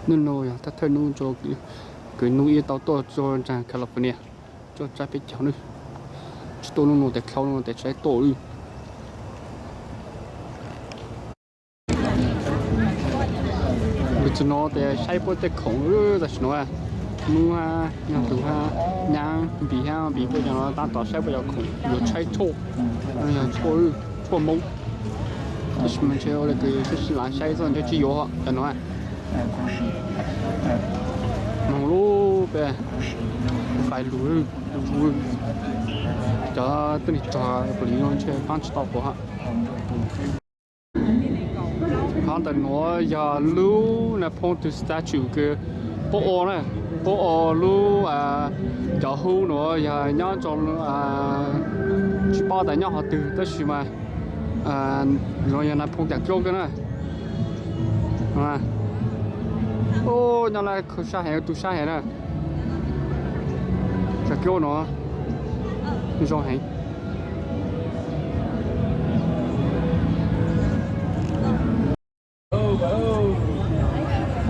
Hnub no yog thawj thawj hnub rau kwv Nub Ib tau tuaj txog nram California, tuaj tsab peb caug nawb. Tsis tuaj hnub no tes dlhau no tes tsis tuaj li. Lub txog no tes saib puab tej khoom tam sim no, Nub hab Nyab Tub hab Nyab Npis hab Npis puab cov no tab tom saib puab cov khoom yuav tshaib tshuaj, yog tshuaj, tshuaj Moob. Tab sis mas ntshe ua le kws sib sib lav saib txog ntshe tsis yuav cov no. Moog lub peb fais lug, cov tuab neeg rog pum li no ntshe paab tsis tau quav hab. Qhov ntawm nuav yog lub Nais Phoo tus statue kws puab ua na, puab ua lub, cov hub nuav yog nyob rau, tsis paub tas nyob qhov twg tab sis mas no yog Nais Phoo cov dlaub kawg na. Nyob lawm khaws sab heev, tu sab heev na. Cov dlaub no zoo heev.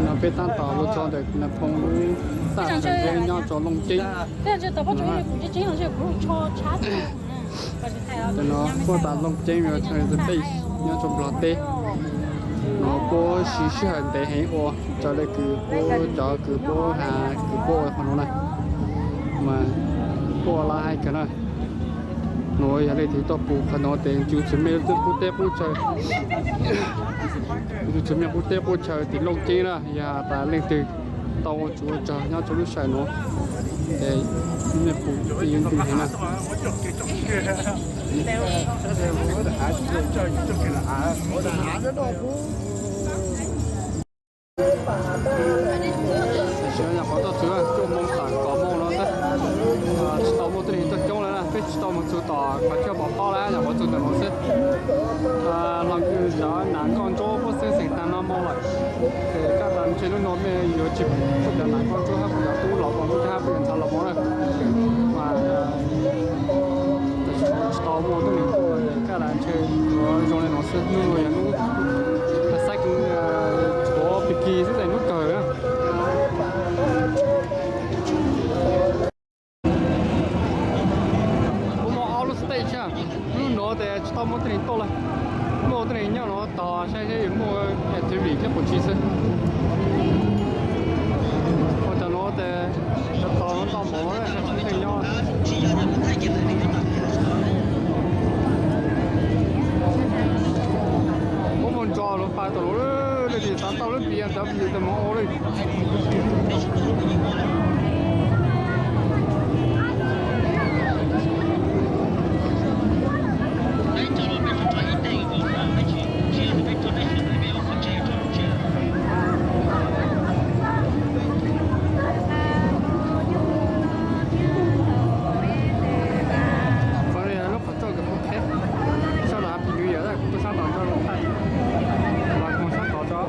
No peb tab tom los txog ntawm Nais Phoo lub taj sawv nyob rau Looj Ceeb. Ntawm no puab tas Looj Ceeb Military Base nyob rau Nplog teb. No puab siv sij hawm ntev heev ua raws le kws puab cov kws puab has kws puab ua qhov no na, mas puab ua lawv hais kawg na. Nuav yog leej twg tuaj pum qhov no tes yus txwm mej qub teb qub chaw, yus txwm mej qub teb qub chaw tim Looj Ceeb na, yog tas leej twg tau ua tsuv ua rog nyob rau lub sij hawm nuav, es mej pum yeej ntws heev na. Tam sim no nyuam qhuav tuaj txug cuaj moos tawm kaum moos no xwb, tsis tau muaj tuab neeg tuaj coob lawm na, peb tsis tau moog txug tom qhov chaw pov pob lawm, nyuam qhuav txug ntawm no xwb. Hlo kws cov nam nkauj ntsuab puab xeeb xeem taag no moog lawm, ces kaj tas ntshe hnub no mej yuav tsis pum cov nam nkauj ntsuab hab puab cov tub los moog, hab puab cov ntxhais los moog na. Mas tam sim no tsis tau muaj tuab neeg tuaj, kaj tas ntshe yuav zoo le no xwb. Hnub no yog hnub saib kws tshuav pig kig xwb, tes hnub kawg na. Puab muaj ob lub stage, lub nuav tes tsis tau muaj tuab neeg tuaj lawm, muaj tuab neeg nyob no tog saib seb yuav muaj activity thiab quas tsi xwb. Ua cov nuav tes cov tog nuav ntau npaum, tsis muaj tuab neeg nyob. Puab muaj ntso luag pais tau luag, leej twg xav tau lub B M W tes moog ua lawm. Qhov no yog lub qhov rooj kws kuv qheb sab tom Happy New Year, kuv tuaj sab tom tso, los koog sab tod tso.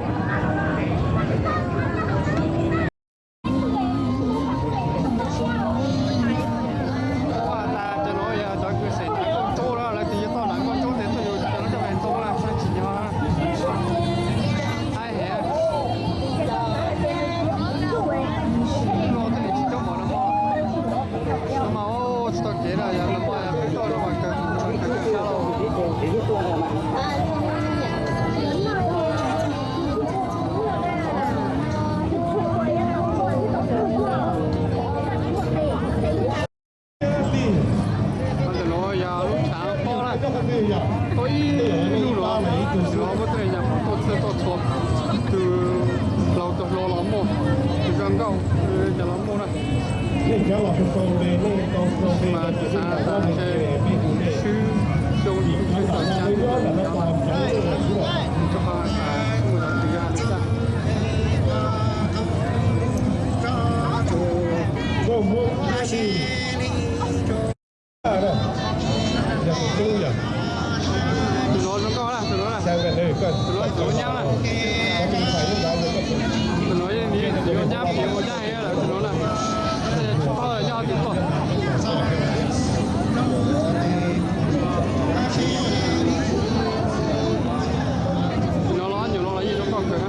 Ua tas cov nuav yog cov kws xeem nam nkauj ntsuab na, lawv tes yuav tau nam nkauj ntsuab tes tuaj yug cov nuav coj mus ntoo na, tsis yog na. Aib heev. Lub no tej tsis coob npaum no mog. No mas tsis tau kev na, yog no mas peb tuaj no mas kawg, kawg sab lauj. Ntawm no yog lub tshav pob na, pob ib nub no, no muaj tej nyuam qhuav tuaj txhij tuaj txhua, tus hlau tus hluas los muaj, tus zoo nkauj cov los muaj na. Mas tus xav tas ntshe swb xyoo tus twg tawm xyoo tus tawm xyoo, rau qhov tas muaj cov twg yog li cas. Tus nuav zoo nkauj na, tus nuav na, tus nuav txiv nyab na, tus nuav yeej txiv nyab piav ua dab heev lawm tus nuav na, tsis paub yog twg tuaj. Tus nuav los nyuam no los yeej zoo nkauj kawg.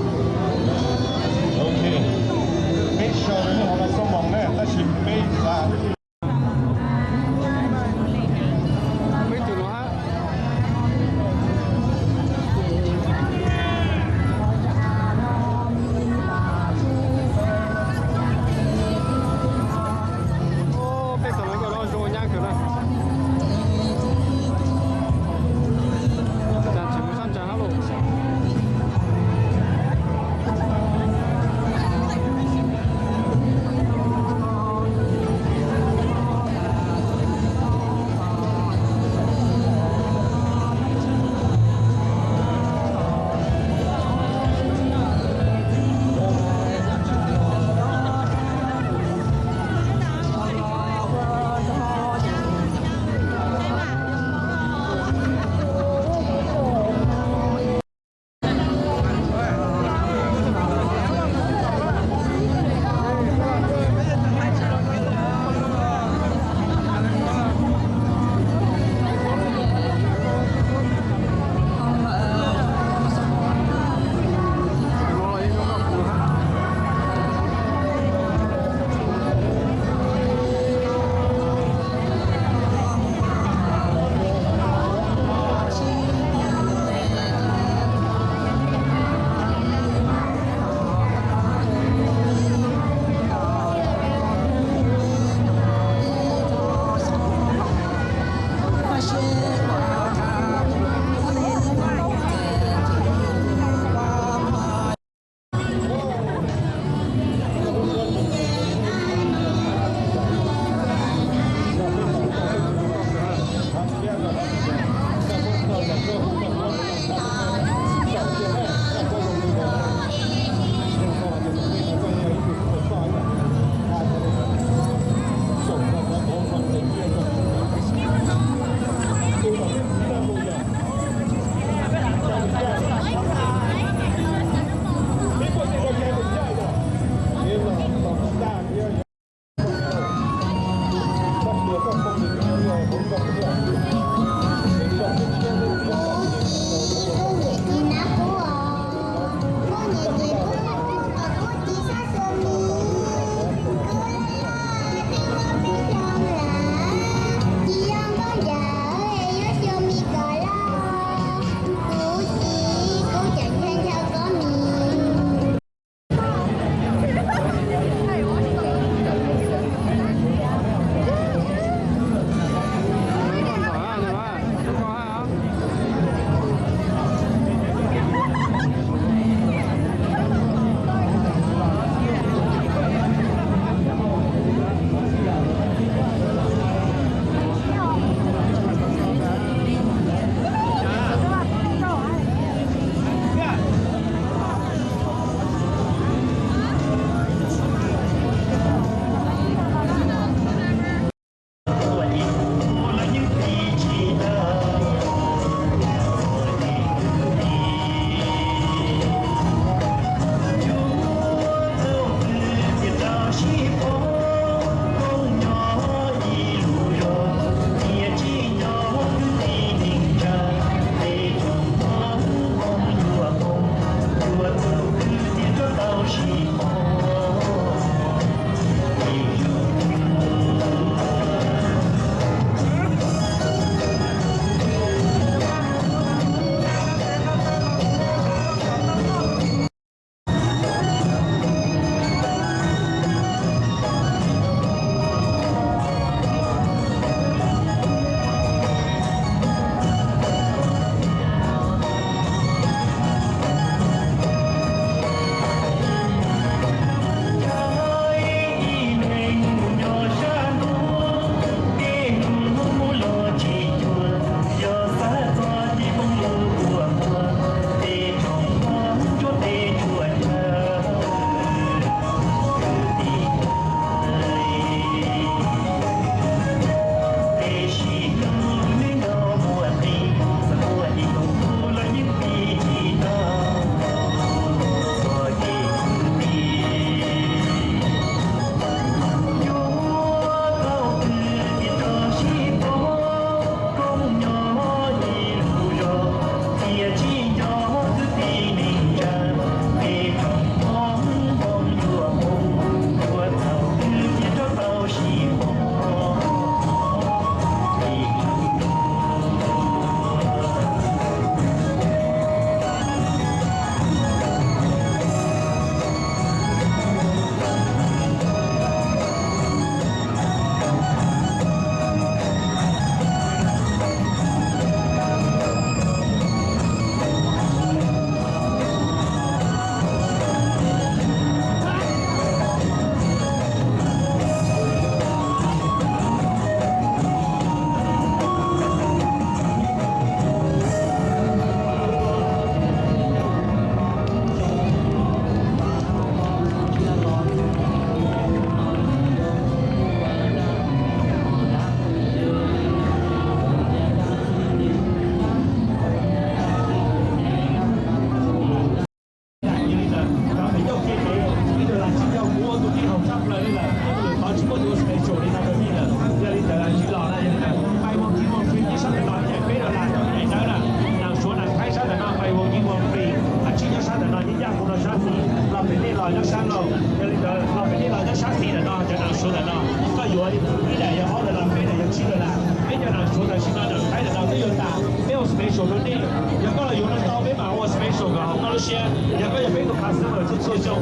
Sab laug, yog li ntawd peb los nyob sab xis ntawm no, cov nas suav ntawm no, koj yuav ib daim yog ob dollar, peb daim yog tsib dollar. Peb cov nas suav tam sim no nram Thaib ntawm no twb yuav tas, peb ua special rau nej. Yog koj los yuav no tau peb mam ua special kom haum koj lub siab. Yog koj yog peb tus customer txhua txhua xyoo,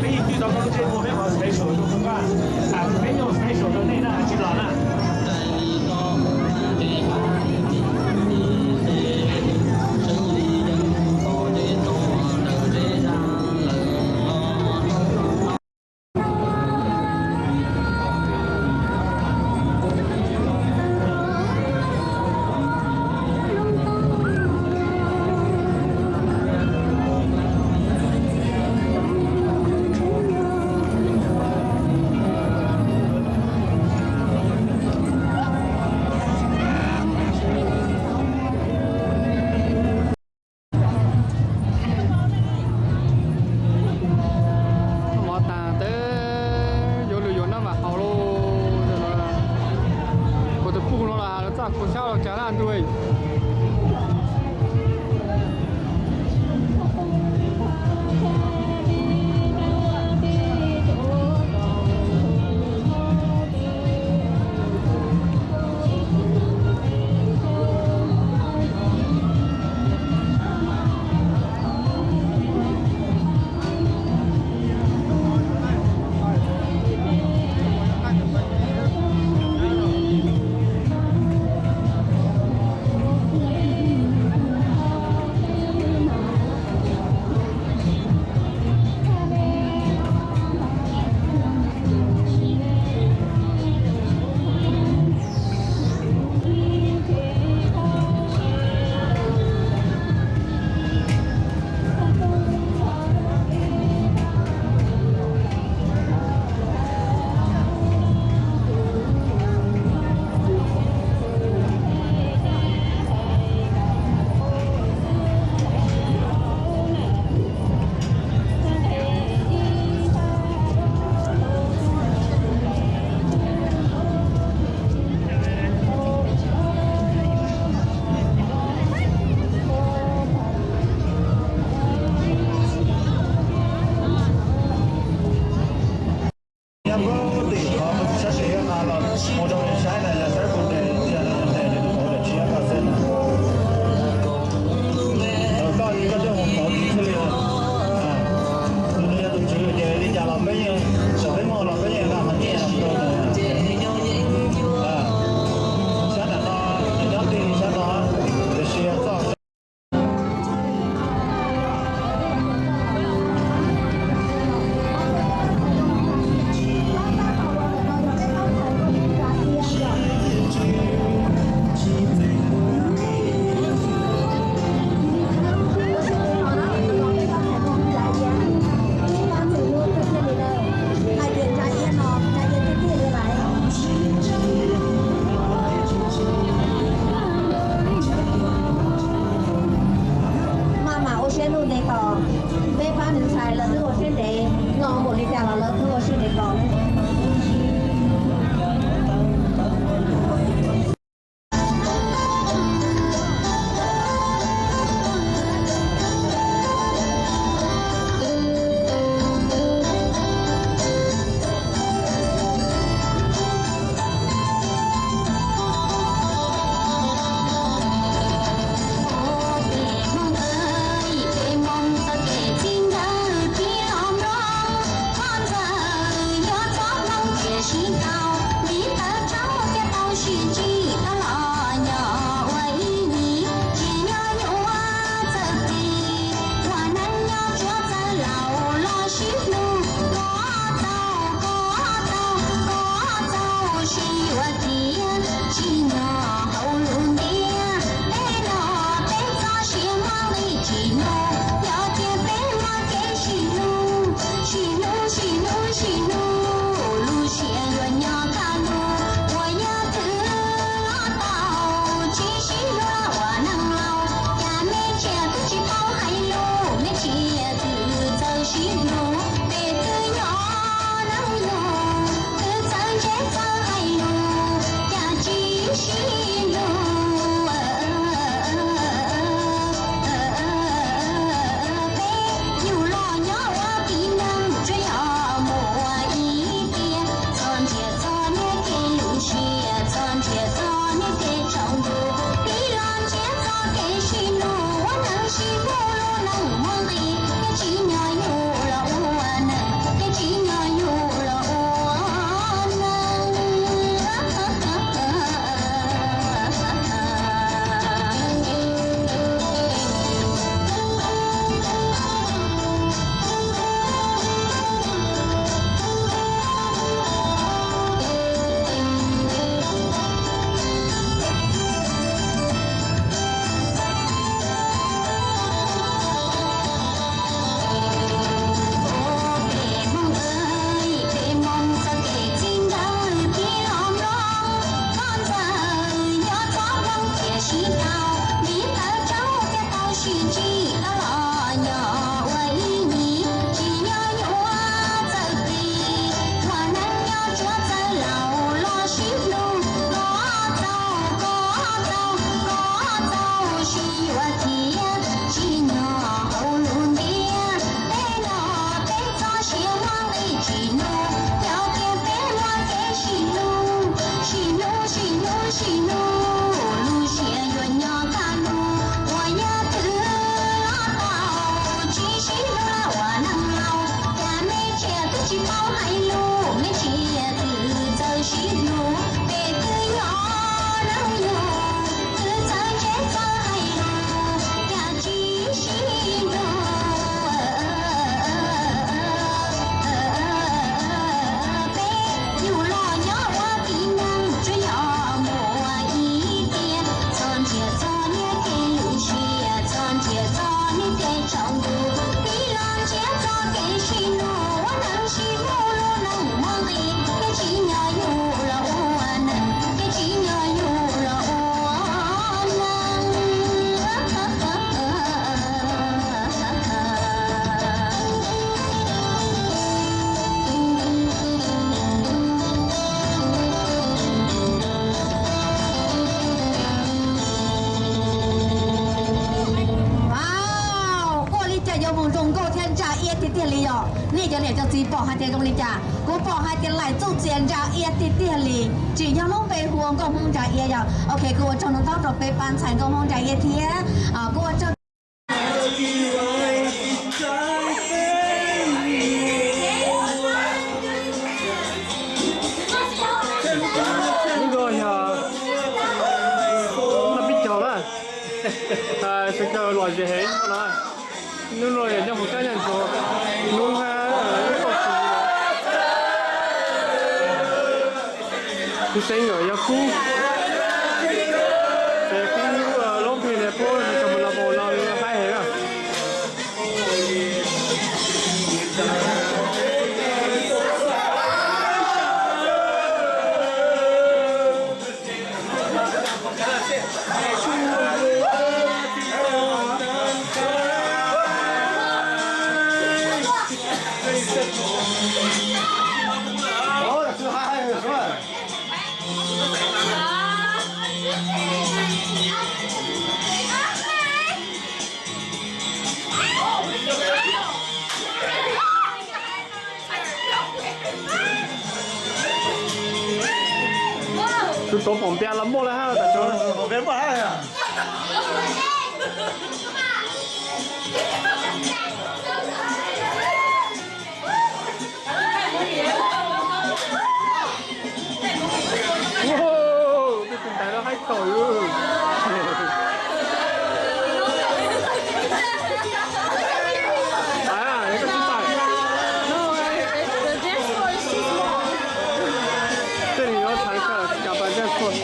peb yeej twb tau koj lub caij muag peb mam ua special rau koj. Peb yeej ua special rau nej na, tsis los na. Mov tas teb yuav lwm yuav noj mam haus lauj. Kuv tus phooj no los txaj khuv xyab los tsav laj ntuj. Nyob puag tim qhov sab tes los mus rau saib na, yog saib puag tes, yog tes nws tus qhov dawm tshiab koj xwb na. Koj koj coj mus qhov tim thiaj li, tus nws yog tus tswv ces li cas los peb yeej, txawm peb muaj los peb yeej nqa qhov nyiaj rau nws. Sab nram no, nyob tij li sab no, tiam sis txoj Tsis paub hais lus, me tsiaj twb txawj sib hlub, peb twb nyob neeg yug, twb txawj ntse txawj hais lus, cas tsis sib hlub. Peb yug los nyob ua tib neeg, tsuas yog muaj ib tiam, txhob ntsia txog niaj kev lwj siab, txhob ntsia txog niaj kev tsaus ntuj, peb los ntsia txog kev sib hlub, ua neeg sib hlub lub neej muaj nqis, kev tsis nyob yug los ua neeg, kev tsis nyob yug los ua neeg. Wow, quaj li cas yuav mus zoo nkauj thiab ntsa iab tiag tiag li yom. Nej cov niam cov txiv pom hais tias zoo li cas? Kuv pom hais tias laim txuj txias ntsa iab tiag tiag li, tsis yog lub npe hu ua nkauj Hmoob ntsa iab yom. Ok, kuv ua tsaug ntau ntau rau peb pab ntxhais nkauj Hmoob ntsa iab thiab kuv ua tsaug. Lub no yog noj peb caug na, sawv daws lom zem heev no. Hnub no yog nyob hauv kab nyob ntxuag hnub hab, kuv xeeb yog Kub, es Kub lub lub npe ne puab tau mus los mus los haib heev na. Tus tod pom npias los muaj lawm hab, tam sim no. Tej tus ntaiv no haib tshaj li. Tej no yuav txhais tawm cov pas dance floor.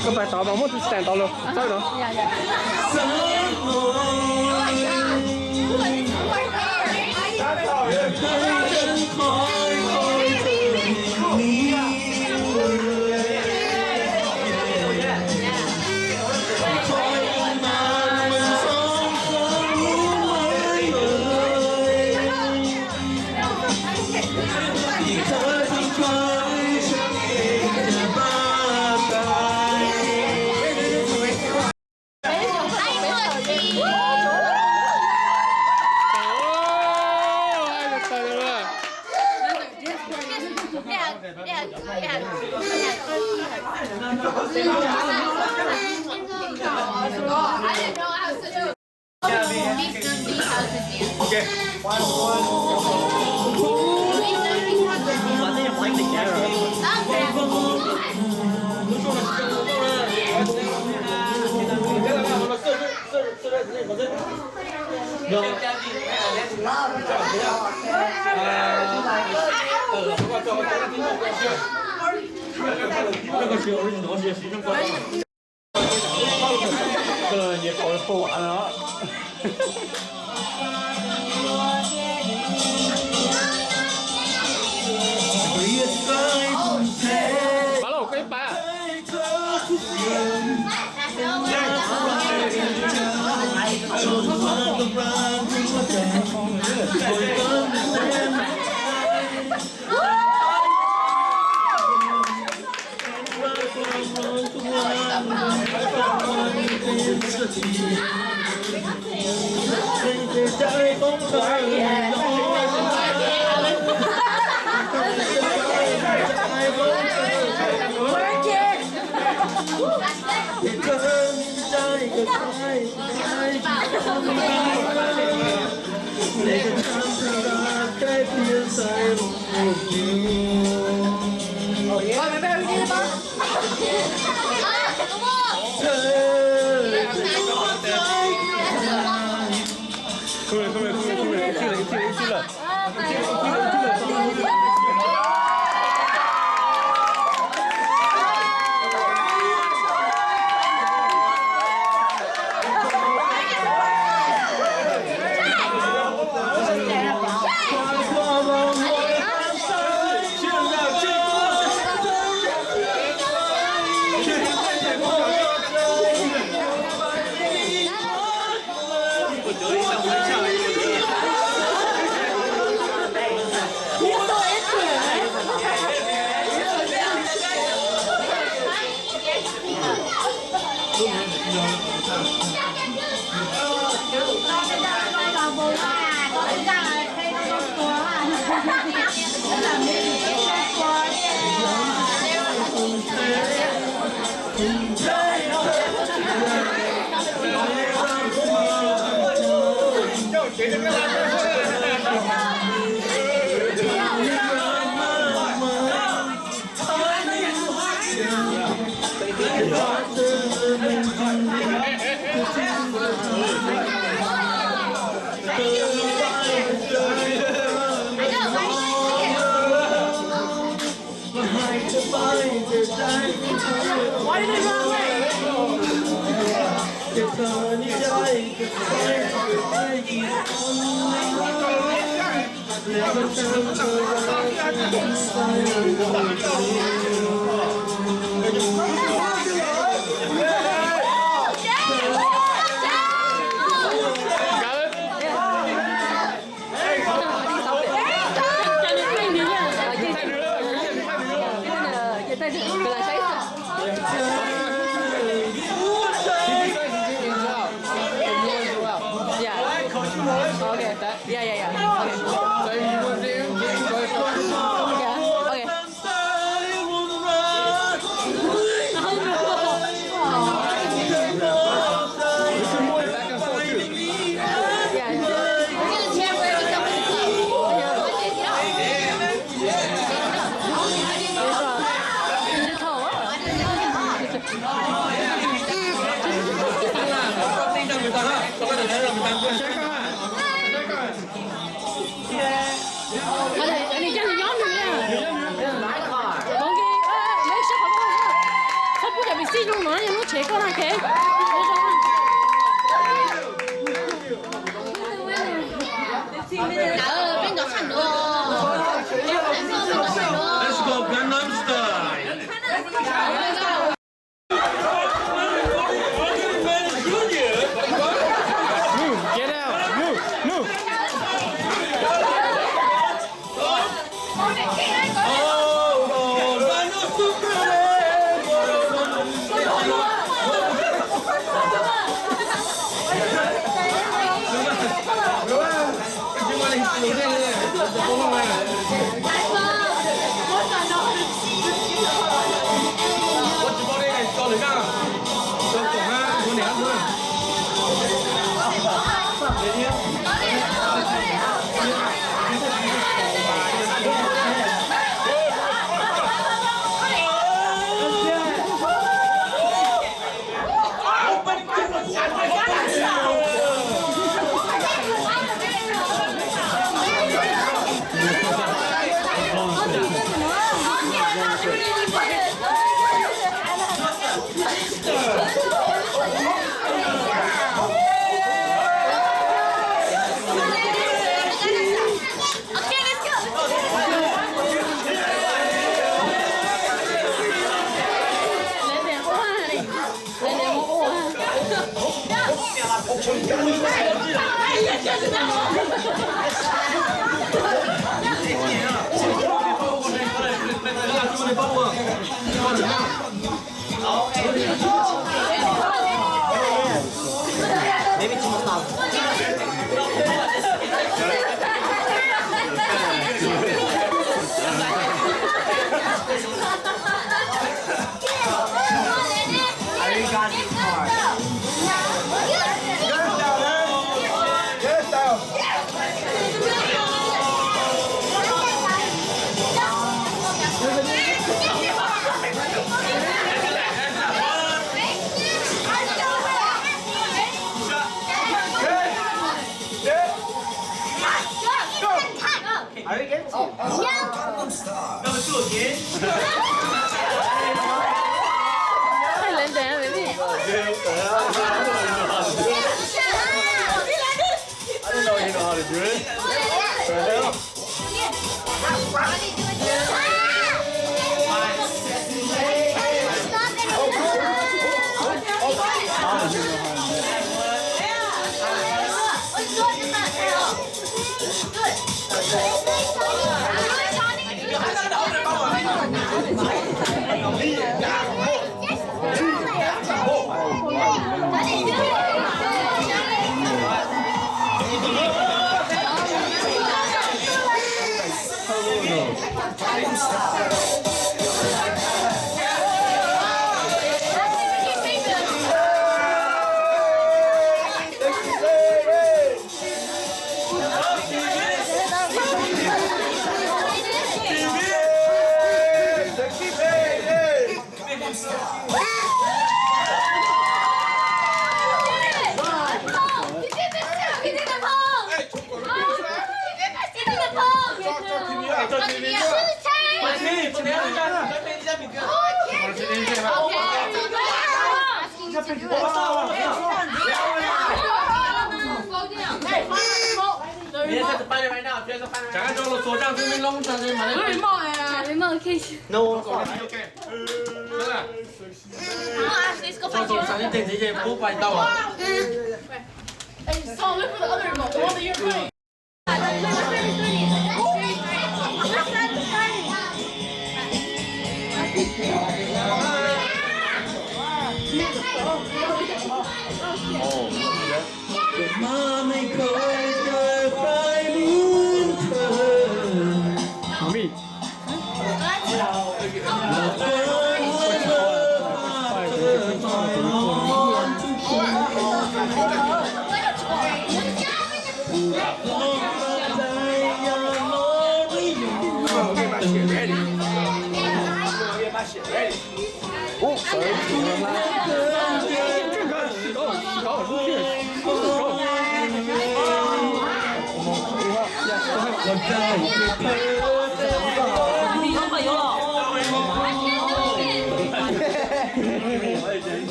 Koj pais tod mas muaj tus stand tod los txawb no. Nyias qhov pom no. Pab lauj, koj ib pab. Yeah. Okay. Yeah, yeah, yeah. Okay. Yeah, okay. Nws coj nws nyob nws na. Ov, neb sib qhov muag, txhob pub cov pis xij zoo no, yog lub tsev koj na, ok. Let's go Gangnam Style. Move, get out, move, move. Are you going to? No. No, do again. Hey, Linda, baby. I didn't know you know how to do it. The hell?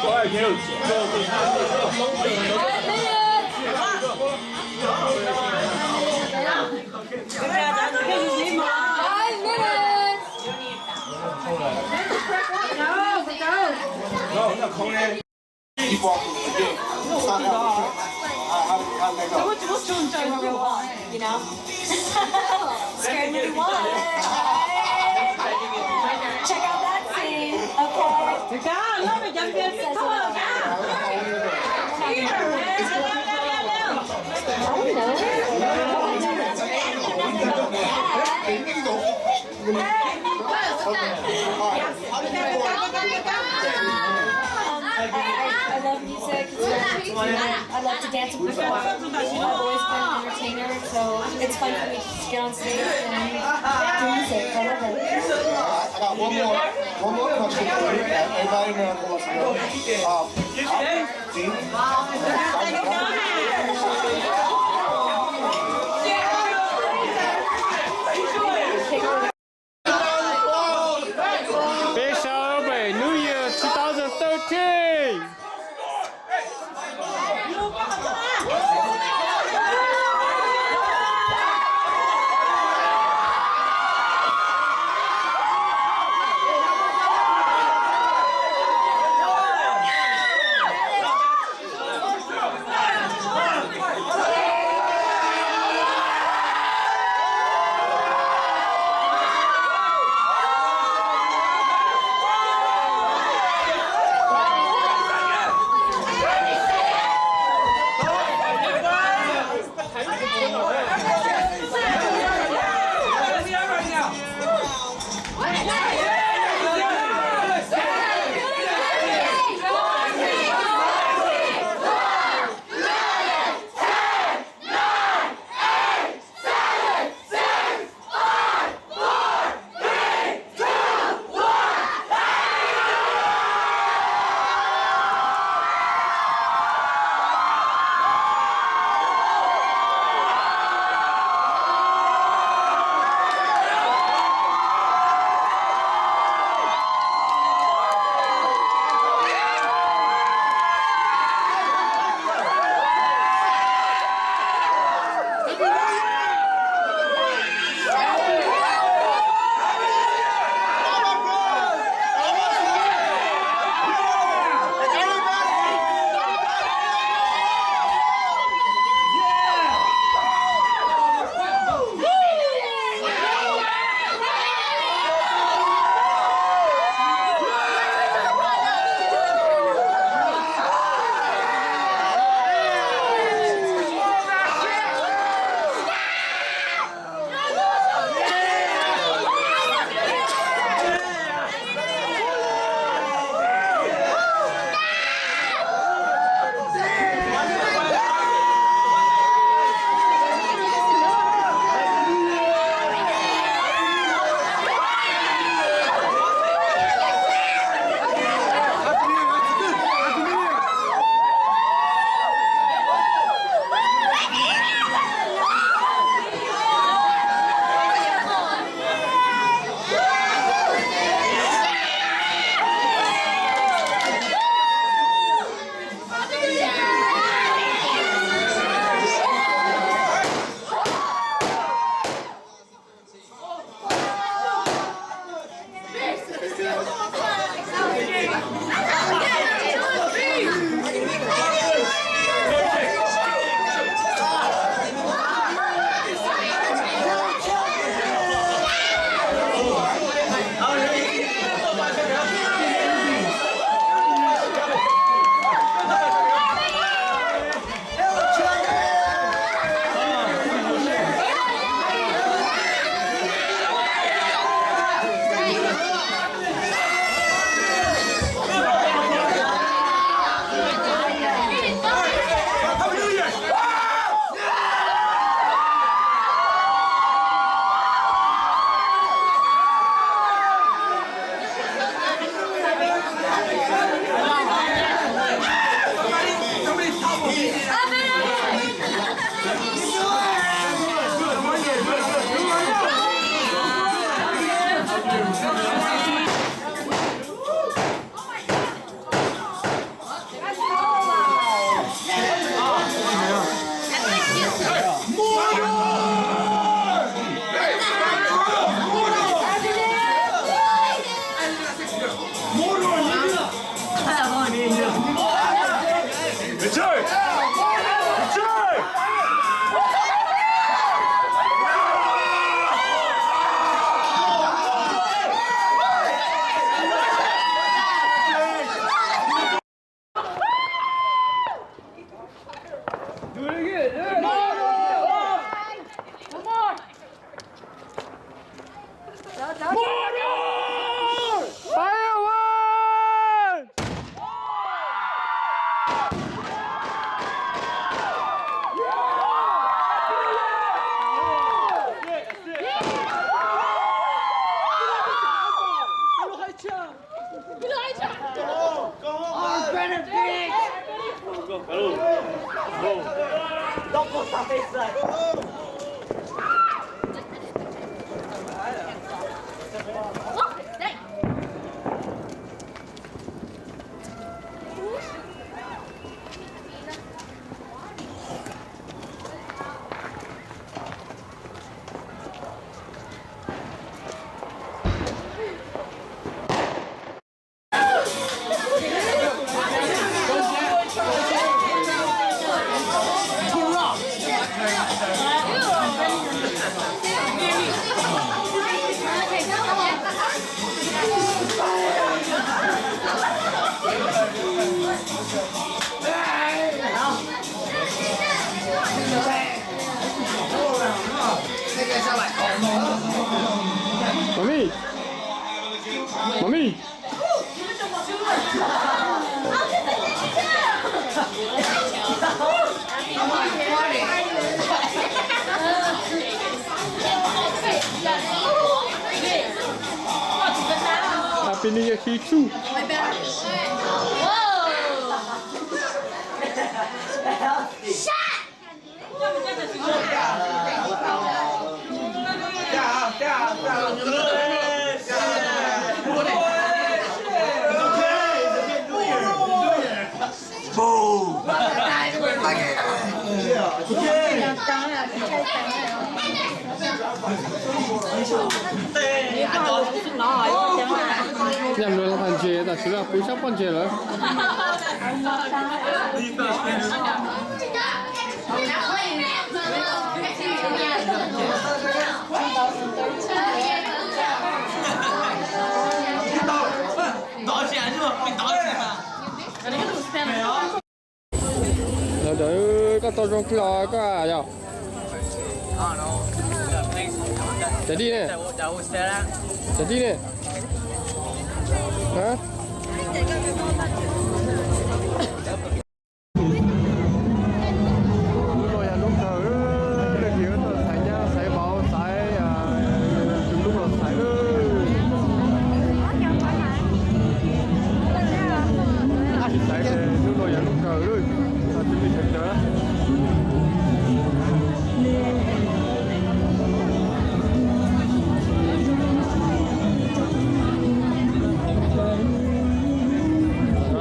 Five minutes. You know? Scared movie one. Check out that scene. Okay. Um, I, I, I love music. It's my, I love to dance and perform. I've always been an entertainer, so it's fun for me to just get on stage and do music. I love it. I got one more, one more question for you. Everybody in the audience wants to know. Um, Peb sawv pem New Year two thousand thirteen. Mami, mami. Happy New Year to you too. Nyaj luag los hais ntses, tam sim no kuv sab pob ntseg lawm. Lawv ntawd koj tau zoo kiag los koj yog. Cov dib ne? Cov dib ne? Lub no yog lub kawg, leej twg tau xaiv nyab xaiv vauv xaiv tus hlub los xaiv lawm. Tsis xaiv ces lub no yog lub kawg lawm. Tus me sawv daws,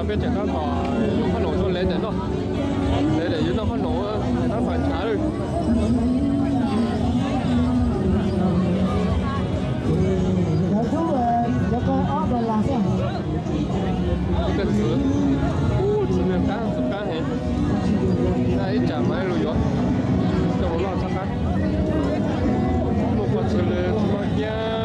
peb tseem tab tom yuav qhob noom tuaj lev ntawm no, lev ntawm yuav noj qhob noom, tab tom ntshav lawm. Tej txwv, ub, txwv niag qab txwv qab heev, noj ib tsam mas ib lus yuav coj mus noj txhob qab. Muaj qhov txwv li txwv noj kiag.